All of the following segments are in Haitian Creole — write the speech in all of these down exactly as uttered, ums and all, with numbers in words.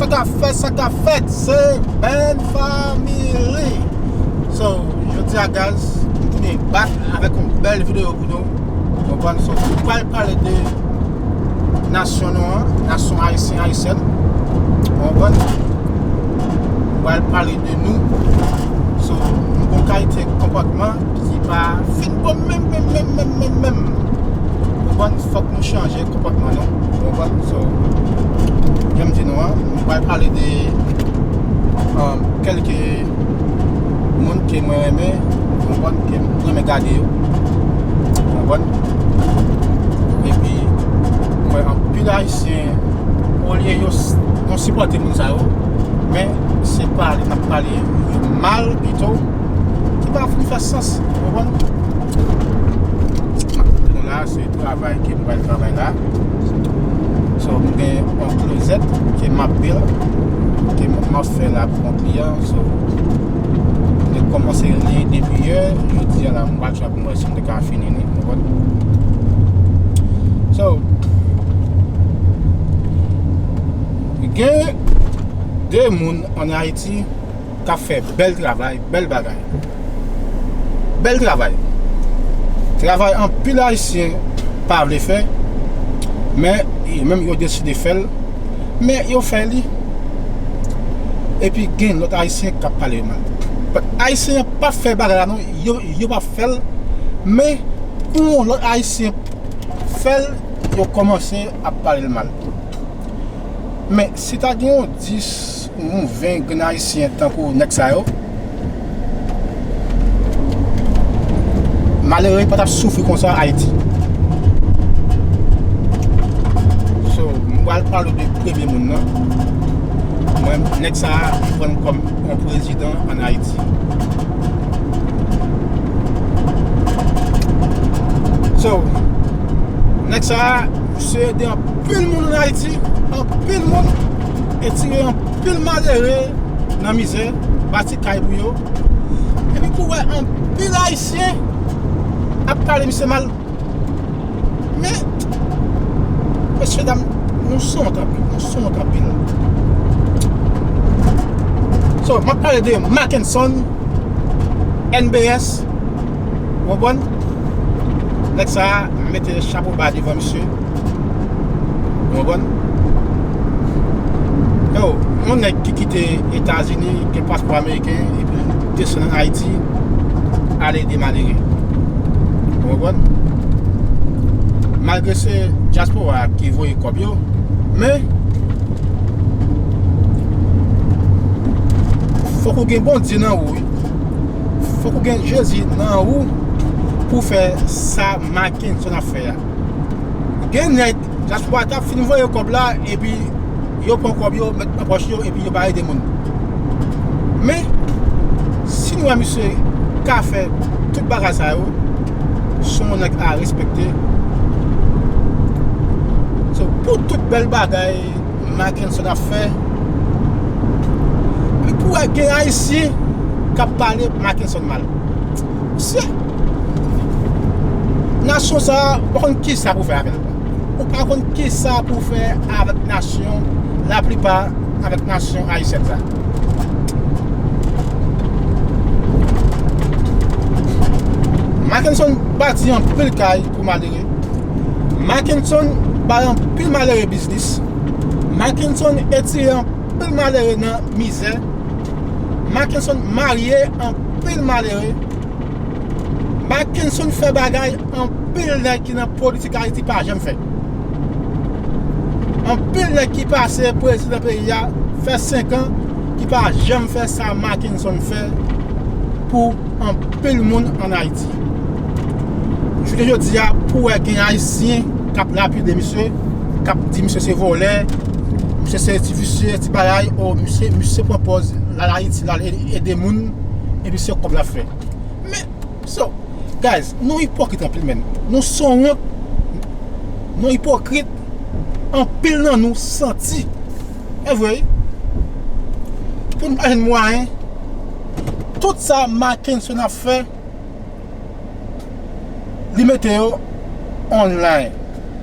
Sa k ap fèt, sa k ap fèt, se Ben Family. So, jodi a, guys, m tounen back avèk yon bèl videyo pou nou. Konprann? So, m pral pale de nasyon nou an, nasyon ayisyen, ayisyèn. Konprann? M pral pale de nou. So, nou gon kalite konpòtman ki pa fin bon menm, menm, menm, menm, menm, menm. Konprann? Fòk nou chanje konpòtman nou. Konprann? So, jan m di nou an, m pral pale de, um, kèlke moun ke mwen renmen, konprann, ke m renmen gade yo. Konprann? Epi, m wè anpil Ayisyen, olye yo s-, yo sipòte moun sa yo, men se pale n ap pale yo mal pito, ki pa fin fè sans, ou konprann? Nou la, se travay ke m pral travay la. So, m gen yon klozèt ke m ap build, ke m, m ap fè la pou yon kliyan. So, m te kòmanse li depi yè, jodi a la, m pral try pou m wè si m te ka fini li, ou konprann? So, gen de moun ann Ayiti k ap fè bèl travay, bèl bagay. Bèl travay. Travay anpil Ayisyen pa vle fè, men yo menm yo deside fè l, men yo fè li. Epi gen lòt Ayisyen k ap pale yo mal. But Ayisyen an p ap fè bagay la non, yo, yo p ap fè l, men pou yon lòt Ayisyen fè l, yo kòmanse ap pale l mal. Men si ta gen yon dis ou yon ven grenn Ayisyen tankou nèg sa yo, malere pa t ap soufri konsa Ayiti. So, m pral pale de premye moun nan. Mwen, nèg sa a, m pran l kòm yon prezidan ann Ayiti. So, nèg sa a, misye ede anpil moun ann Ayiti, anpil moun, retire anpil malere nan mizè, bati kay pou yo. Epi pou wè anpil Ayisyen ap pale misye mal. Men, mesye dam, nou sonwont anpil, nou sonwont anpil. So, m ap pale de Mackenson, N B S, ou konprann? Nèg sa a, m mete chapo ba devan misye. Ou konprann? Yo, yon nèg ki kite Etazini, gen paspò ameriken, epi l desann ann Ayiti, ale ede malere. Ou konprann? Malgre se dyaspora a ki voye kòb yo, men fòk ou gen Bondye nan ou, wi. Fòk ou gen Jezi nan ou pou fè sa Mackenson ap fè a. Gen nèg, dyaspora t ap fin voye kòb la, epi yo pran kòb yo, met nan pòch yo, epi yo pa ede moun. Men, si nou wè misye ka fè tout bagay sa yo, se yon nèg a respekte. So, pou tout bèl bagay Mackenson ap fè, men pou wè gen Ayisyen k ap pale Mackenson mal. Mesye, nasyon sa a, ou pa konn kisa pou fè avè l. Ou pa konn kisa pou fè avèk nasyon, laplipa avèk nasyon ayisyèn sa. Mackenson bati anpil kay pou malere. Mackenson bay anpil malere biznis. Mackenson retire anpil malere nan mizè. Mackenson marye anpil malere. Mackenson fè bagay anpil nèg ki nan politik Ayiti pa janm fè. Anpil nèg ki pase prezidan peyi a, fè senk an, ki pa janm fè sa Mackenson fè pou anpil moun ann Ayiti. Jounen jodi a, pou wè gen Ayisyen k ap lapide misye, k ap di misye se vòlè, misye se ti visye, ti bagay, o misye, misye pran pòz l al Ayiti, l al ede moun, epi se kòb l ap fè. Men, so, guys, nou ipokrit anpil, men. Nou sonwont, nou ipokrit, anpil nan nou santi. E vre, wi. Pou n pa jwenn mwayen, tout sa Mackenson ap fè, li mete yo online.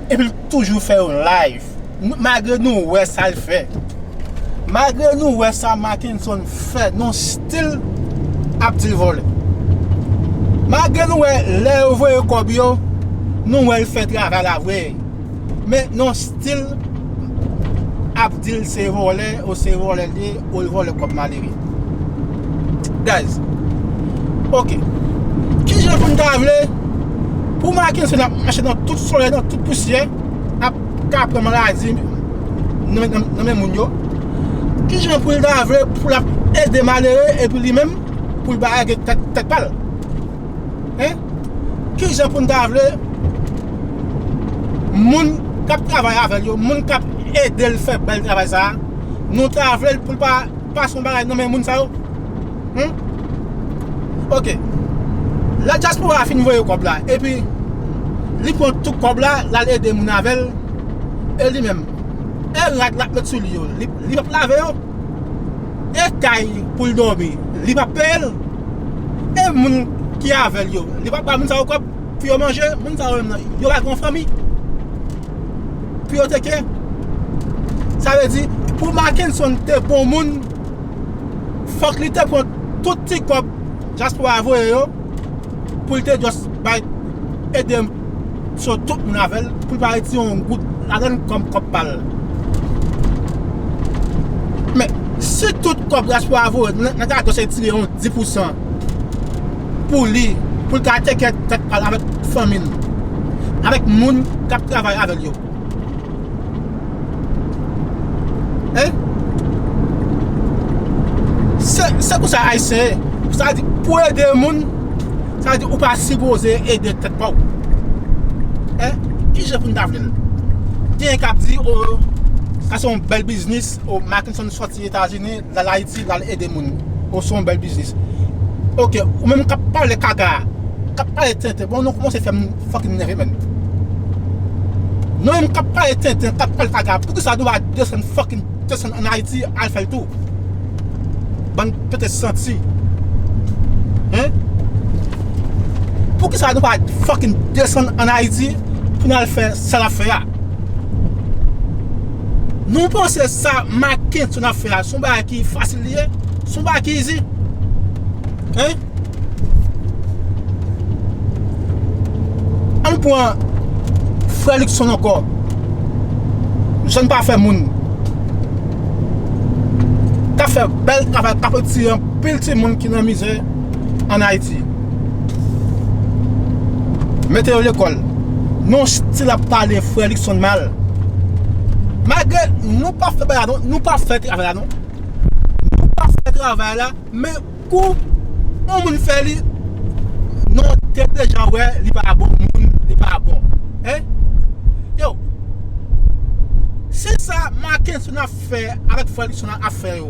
Epi l toujou fè yo live. Nou, malgre nou wè sa l fè. Malgre nou wè sa Mackenson fè, nou still ap di l vòlè. Malgre nou wè lè yo voye kòb yo, nou wè l fè travay la vre. Men nou still ap di l se vòlè, ou se vòlè l ye, ou l vòlè kòb malere. Guys, ok. Kijan pou n ta vle pou Mackenson ap mache nan tout solèy, nan tout pousyè, ap ka pran maladi nan, nan, nan men moun yo? Kijan pou l ta vle pou l ap ede malere epi li menm pou l pa lage tèt, tèt pa l? Hein? Kijan pou n ta vle moun k ap travay avè l yo, moun k ap ede l fè bèl travay sa a, nou ta vle l pou l pa pase yon bagay nan men moun sa yo? Hmm? Ok. Lè dyaspora a fin voye kòb la, epi li pran tout kòb la, l al ede moun avè l, e li menm, e rad l ap met sou li yo, li, li p ap lave yo? E kay pou l dòmi, li p ap peye l? E moun ki avè l yo, li p ap ba moun sa yo kòb pou yo manje? Moun sa yo menm nan, yo pa gen yon fanmi pou yo teke? Sa vle di, pou Mackenson te bon moun, fòk li te pran tout ti kòb dyaspora a voye yo, pou l te just bay, ede so tout moun avè l, pou l pa retire yon goud ladan l kòm kòb pa l. Men, si tout kòb dyaspora a voye, nan, nan ka se tire yon dis pousan pou li, pou l ka teke tèt pa l avèk fanmi l, avèk moun k ap travay avè l yo. Hein? Se, se konsa Ayisyen ye. Sa di, pou ede moun, sa di ou pa sipoze ede tèt pa w. Hein? Kijan pou n ta vle l? Genyen k ap di, o, sa se yon bèl biznis, o, Mackenson sòti Etazini, l al Ayiti, l al ede moun. O, se yon bèl biznis. Ok, ou menm k ap pale kaka, k ap pale tenten, bon, nou kòmanse fè m fucking nève, man. Nou menm k ap pale tenten, k ap pale kaka, poukisa nou pa desann fucking, desann ann Ayiti, al fè l tou? Bann pete santi. Hein? Poukisa nou pa fucking desann ann Ayiti pou n al fè sa n ap fè a? Nou panse sa Mackenson ap fè a, se yon bagay ki fasil li ye? Se yon bagay ki easy? Hein? Ann pran frè Luckson ankò. Jèn pa fè moun. K ap fè bèl travay, k ap retire anpil timoun ki nan mizè ann Ayiti. Mete yo lekòl. Nou still ap pale frè Luckson mal. Malgre nou pa fè bagay la non, nou pa fè travay la non. Nou pa fè travay la, men kou yon moun fè li, nou te deja wè li pa bon moun, li pa bon. Hein? Yo, si sa Mackenson ap fè avèk frè Luckson ap fè yo,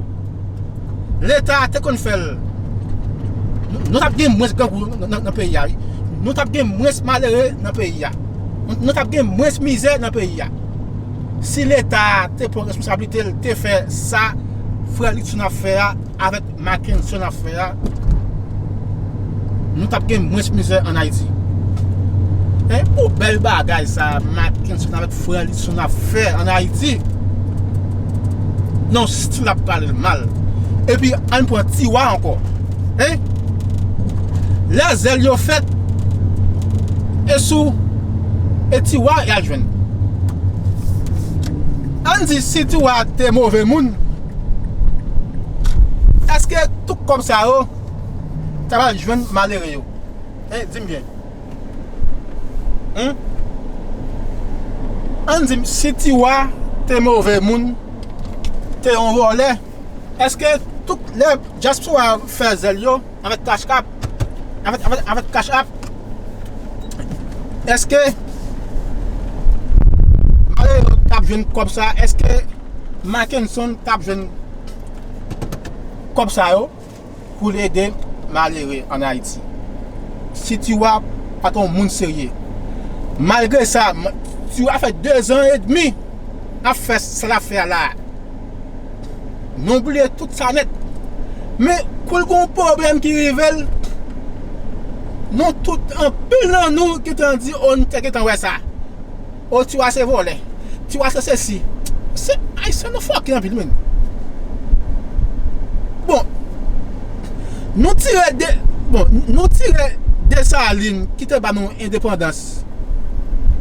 Leta te konn fè l, nou, nou t ap gen mwens grangou nan, nan, nan peyi a, wi. Nou t ap gen mwens malere nan peyi a. Nou, nou t ap gen mwens mizè nan peyi a. Si Leta te pran responsablite l, te fè sa frè Luckson ap fè a avèk Mackenson ap fè a, nou t ap gen mwens mizè ann Ayiti. Hein, pou bèl bagay sa Mackenson avèk frè Luckson ap fè ann Ayiti, nou still ap pale l mal. Epi, ann pran Tiwa ankò. Hein? Lè zèl yo fèt, e sou, e Tiwa y al jwenn. Ann di si Tiwa te move moun, èske tout kòb sa yo ta pral jwenn malere yo? Hein, di m byen. Hmm? Ann di m, si Tiwa te move moun, te yon vòlè, èske tout lè dyaspora fè zèl yo avèk Cash App, avèk, avèk, avèk Cash App, èske malere yo t ap jwenn kòb sa? Èske Mackenson t ap jwenn kòb sa yo pou l ede malere ann Ayiti? Si Tiwa pa t yon moun serye. Malgre sa, m-, Tiwa fè dezan edmi ap fè sa l ap fè a la a. Nou bliye tout sa nèt. Men, kou l gen yon pwoblèm ki rive l, nou tout, anpil nan nou gentan di, o, nou te gentan wè sa. O, Tiwa se vòlè. Tiwa se sesi. Se Ayisyen nou fòkè anpil, men. Bon, nou tire de, bon, nou tire Desalin ki te ba nou endepandans.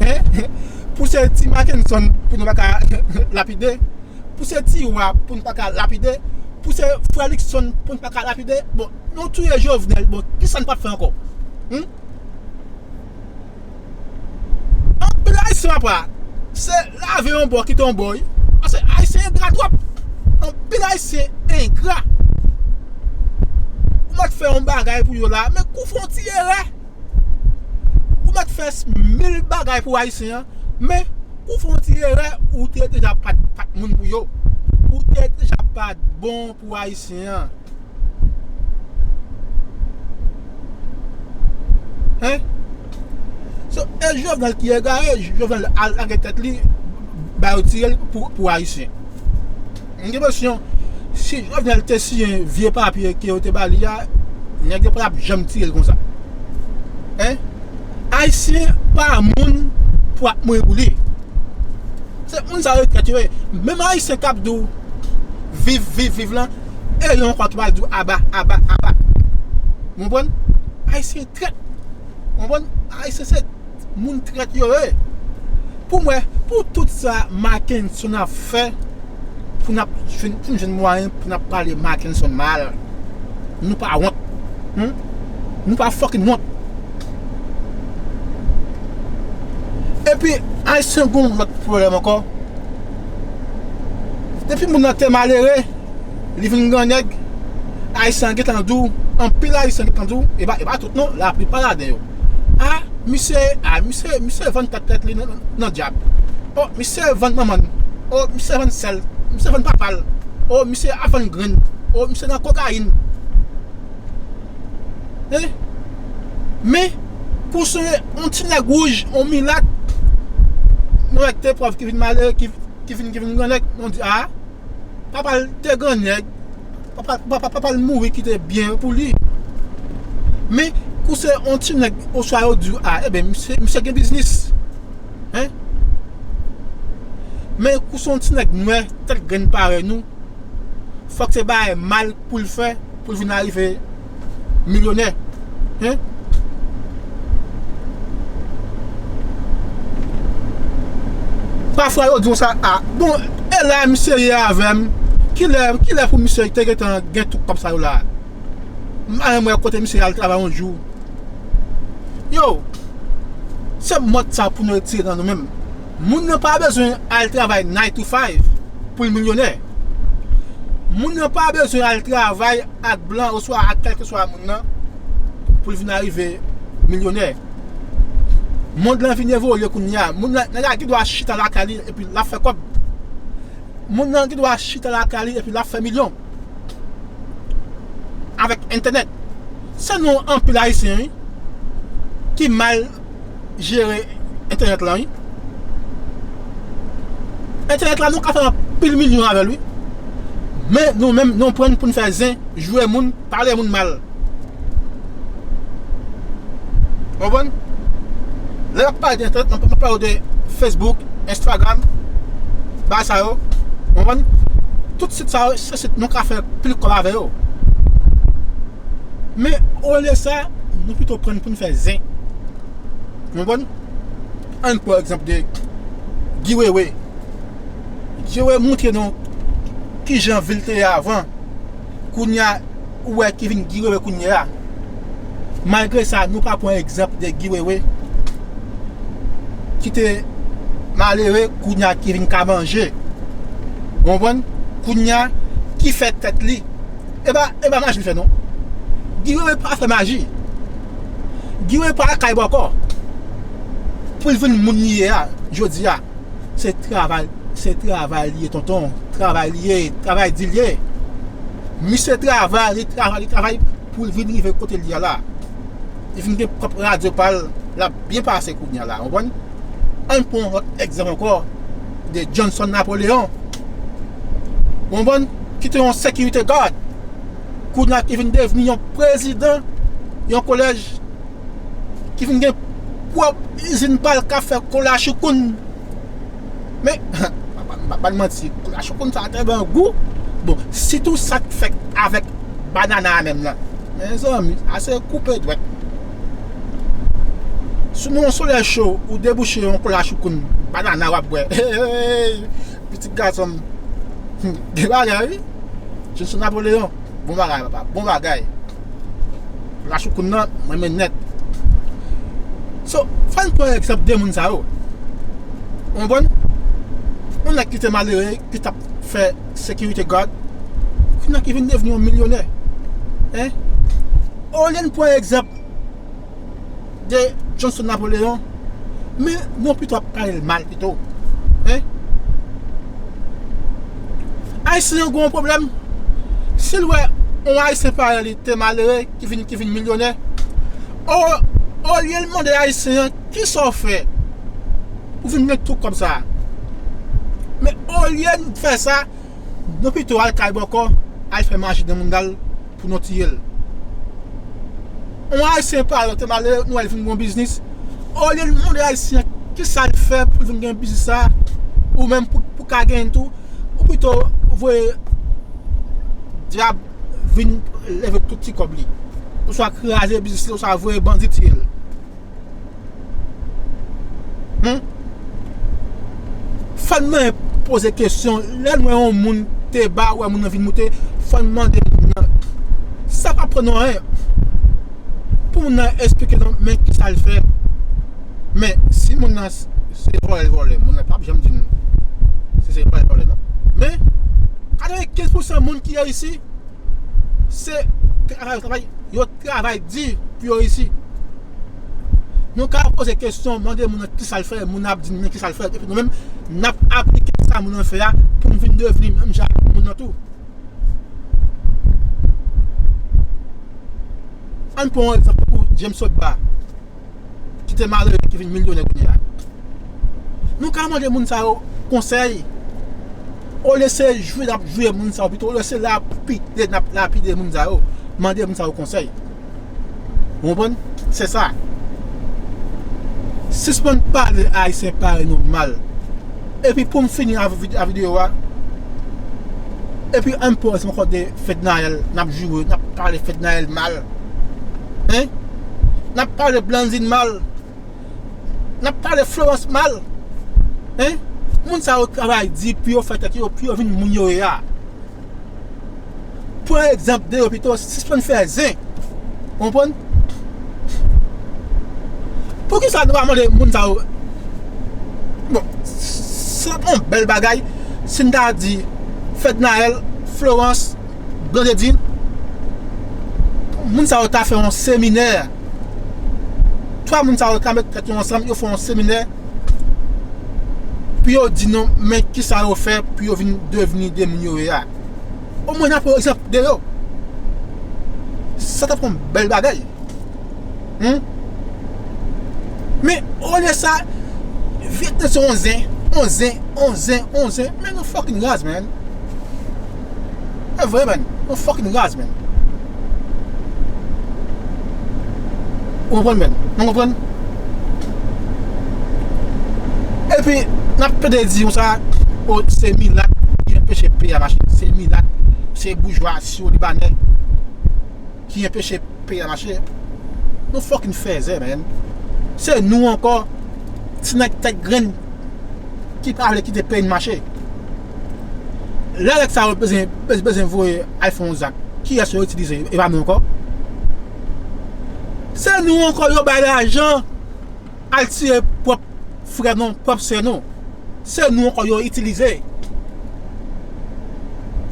Hein? Pou se ti Mackenson pou nou pa ka lapide. Pou se ti Wa pou nou pa ka lapide. Pou se frè Luckson pou nou pa ka lapide. Bon, nou touye Jovenel. Bon, kisa nou pap fè ankò? Hmm? Anpil Ayisyen apa, se lave yon bò kite yon bò, wi. Paske Ayisyen engra twòp. Anpil Ayisyen engra. Ou mèt fè yon bagay pou yo la, men kou fè yon ti erè. Ou mèt fè mil bagay pou Ayisyen an, men kou fè yon ti erè, ou te deja pa t, pa t moun pou yo. Ou te deja pa t bon pou Ayisyen an. Hein? So, e Jovenel ki egare, Jovenel al lage tèt li, ba yo tire l pou, pou Ayisyen. M gen enpresyon, si Jovenel te siyen vye papye ke yo te ba li a, nèg yo pa t ap janm tire l konsa. Hein? Ayisyen pa moun pou ap mouri pou li. Se moun sa yo trèt yo ye. Menm Ayisyen k ap di w viv, viv, viv lan, e yo ankò ki pral di w aba, aba, aba. Ou konprann? Ayisyen trèt. Ou konprann? Ayisyen se moun trèt yo ye. Pou mwen, pou tout sa Mackenson ap fè, pou n ap jwenn, pou n jwenn mwayen pou n ap pale Mackenson mal, nou pa wont. Hmm? Nou pa fucking wont. Epi, Ayisyen gon lòt pwoblèm ankò. Depi moun nan te malere, li vin grannèg, Ayisyen an gentan di w, anpil Ayisyen gentan di w, e pa, e pa tout non, laplipa ladan yo. A, misye, a, misye, misye vann tèt tèt li nan, nan, nan dyab. O, misye vann manman l. O, misye vann sè l. Misye vann papa l. O, misye ap vann grenn. O, misye nan kokayin. Hein? Men, pou se yon ti nèg wouj, yon milat, yon nèg te pòv ki vin malere, ki, ki vin, ki vin grannèg, nou di, a, papa l te grannèg, papa, papa, papa l mouri kite byen pou li. Men, kou se yon ti nèg, oswa yo di, a, eben, misye, misye gen biznis. Hein? Men, kou se yon ti nèg nwè, tèt grenn parèy nou, fòk se bagay mal pou l fè, pou l vin arive milyonè. Hein? Pafwa, yo di w sa, a, bon, e la misye ye avè m, kilè, kilè pou misye te gentan gen tout kòb sa yo la? M pa menm wè kote misye al travay yon jou. Yo, se mòd sa pou nou retire nan nou menm. Moun nan pa bezwen al travay nine to five pou l milyonè. Moun nan pa bezwen al travay ak blan oswa ak kèlkeswa moun nan pou l vin arive milyonè. Mond lan vin evolye kounye a. Moun nan, nèg la gen dwa chita lakay li epi l ap fè kòb. Moun nan gen dwa chita lakay li epi l ap fè milyon. Avèk entènèt. Se nou anpil Ayisyen, wi, ki mal jere entènèt lan, wi. Entènèt la, nou ka fè anpil milyon avè l, wi. Men nou menm, nou pran l pou n fè zen, jwe moun, pale moun mal. Ou konprann? Lè m ap pale de entènèt, m ap pale de Facebook, Instagram, bagay sa yo. Ou konprann? Tout sit sa yo, se sit nou ka fè pil kòb avè yo. Men, olye sa, nou pito pran l pou n fè zen. Ou konprann? Ann pran egzanp de Guy Wewe. Guy Wewe montre nou kijan vil te ye avan. Kounye a, ou wè ki vin Guy Wewe kounye a. Malgre sa, nou pa pran egzanp de Guy Wewe ki te malere, kounye a ki vin ka manje. Ou konprann? Kounye a, ki fè tèt li. E pa, e pa maji l fè non. Guy Wewe pa fè maji. Guy Wewe pa al kay bòkò pou l vin moun li ye a, jodi a. Se travay, se travay li ye, tonton. Travay li ye, travay di l ye. Misye travay, li travay, li travay pou l vin rive kote l ye a la. Li vin gen pwòp radyo pa l, l ap byen pase kounye a la, ou konprann? Ann pran yon lòt egzanp ankò de Johnson Napoléon. Ou konprann? Ki te yon security guard. Kounye a ki vin devni yon prezidan yon kolèj ki vin gen pwòp izin pa l k ap fè kola choukoun. Men, m pa, m pa, m pa, m pa n manti, kola choukoun sa a tèlman gou. Bon, sitou sa k fèt avèk banana a menm nan. Mezanmi, sa se koupe dwèt. Sou nan yon solèy cho, ou debouche yon kola choukoun, banana w ap bwè. Hey, pitit gason m. Hmm, gen bagay, wi. Johnson Napoléon. Bon bagay, papa. Bon bagay. Kola choukoun nan, mwen renmen nèt. So, fò n pran egzanp de moun sa yo. Ou konprann? Yon nèg ki te malere, ki t ap fè sekirite gad, kounye a ki vin devni yon milyonè. Hein? Olye n pran egzanp de Johnson Napoléon, men nou pito ap pale l mal pito. Hein? Ayisyen an gen yon pwoblèm. Si l wè yon Ayisyen parèy li te malere, ki vin, ki vin milyonè, o, olye l mande Ayisyen an, "Kisa w fè pou vin gen tout kòb sa a?" Men olye n fè sa, nou pito al kay bòkò, al fè maji nan mounda l pou nou tiye l. Yon Ayisyen parèy ou te malere, nou wè l vin gen yon biznis. Olye n mande Ayisyen an kisa l fè pou l vin gen biznis sa a, ou menm pou, pou ka genyen tou, ou pito voye dyab vin leve tout ti kòb li. Oswa kraze biznis li, oswa voye bandi tiye l. Hmm? Fò n mande poze kesyon. Lè n wè yon moun te ba, wè moun nan vin moute, fò n mande moun nan. Sa pa pran nou anyen. Pou moun nan eksplike nou, men kisa l fè. Men, si moun nan s-, se vòlè l vòlè, moun nan p ap janm di n si se vòlè l vòlè, non. Men, katrevenkenz pousan moun ki reyisi, se travay yo travay, yo travay di pou yo reyisi. Nou ka poze kesyon, mande moun nan kisa l fè, moun nan ap di n men kisa l fè, epi nou menm, n ap aplike sa moun nan fè a pou n vin devni menm jan ak moun nan tou. Ann pran yon egzanp tankou James Sotba, ki te malere, ki vin milyonè kounye a. Nou ka mande moun sa yo konsèy. Olye se jwe n ap jwe moun sa yo, pito olye se lapide n ap lapide moun sa yo, mande moun sa yo konsèy. Ou konprann? Se sa. Sispann pale Ayisyen parèy nou mal. Epi pou m fini a vid-, a videyo a, epi ann pran egzanp ankò de Fednaelle, n ap joure, n ap pale Fednaelle mal. Hein? N ap pale Blandine mal. N ap pale Florence mal. Hein? Moun sa yo travay di pou yo fè tèt yo, pou yo vin moun yo ye a. Pran egzanp de yo pito, sispann fè zen. Ou konprann? Poukisa nou pa mande moun sa yo? Bon, se yon bèl bagay. Si n ta di Fednaelle, Florence, Blondedy, moun sa yo ta fè yon seminè. Twa moun sa yo ta met tèt yo ansanm, yo fè yon seminè pou yo di nou men kisa yo fè pou yo vin devni de moun yo ye a. Omwen n ap pran egzanp de yo. Sa t ap yon bèl bagay. Hmm? Men, olye sa, vye tande se on zen, on zen, on zen, on zen. Men nou fucking raz, man. E vre, man. Nou fucking raz, man. Ou konprann, man? Nou konprann? Epi, n ap tande di konsa, o, se milat ki anpeche peyi a mache. Se milat, se boujwa, se libanè ki anpeche peyi a mache. Nou fucking fèzè, man. Se nou ankò, ti nèg tèt grenn ki pa vle kite peyi n mache. Lè nèg sa yo bezwen, bez-, bezwen voye al fè yon zak, kiyès yo itilize? E pa nou ankò? Se nou ankò yo bay lajan al tiye pwòp frè nou, pwòp sè nou. Se nou ankò yo itilize.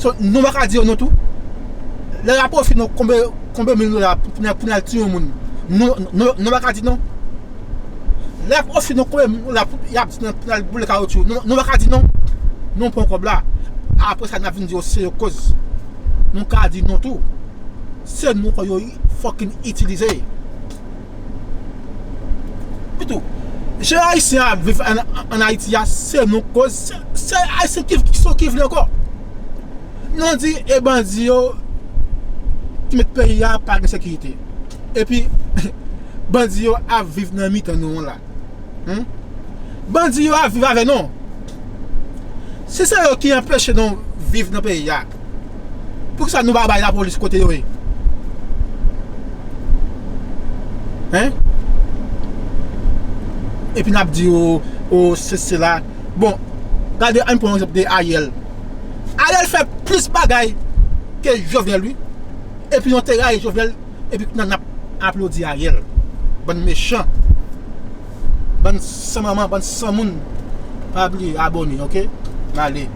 So, nou pa ka di yo non tou. Lè y ap ofri nou konbe, konbe mil dola pou, pou n al, pou n al tiye yon moun, nou, nou, nou pa ka di non. Lè y ap ofri nou konbe mil dola pou, y ap di nou pou n al boule kawotchou, nou, nou pa ka di non. Nou pran kòb la. Apre sa, n ap vin di yo se yo koz. Nou ka di non tou. Se nou ankò yo fucking itilize. Epitou, jan Ayisyen ap viv ann, ann Ayiti a, se nou koz, se, se Ayisyen ki, ki, ki vle ankò. Nou di, e bandi yo ki met peyi a pa gen sekirite. Epi, bandi yo ap viv nan mitan nou an la. Hmm? Bandi yo ap viv avè nou. Si se yo ki anpeche nou viv nan peyi a, poukisa nou pa bay lapolis kote yo ye? Hein? Epi n ap di, o, o, se sela. Bon, gade, ann pran egzanp de Ariel. Ariel fè plis bagay ke Jovenel, wi. Epi nou te rayi Jovenel, epi kounye a n ap aplodi Ariel. Bann mechan. Bann san manman, bann san moun. Pa bliye abòne, oke? N ale.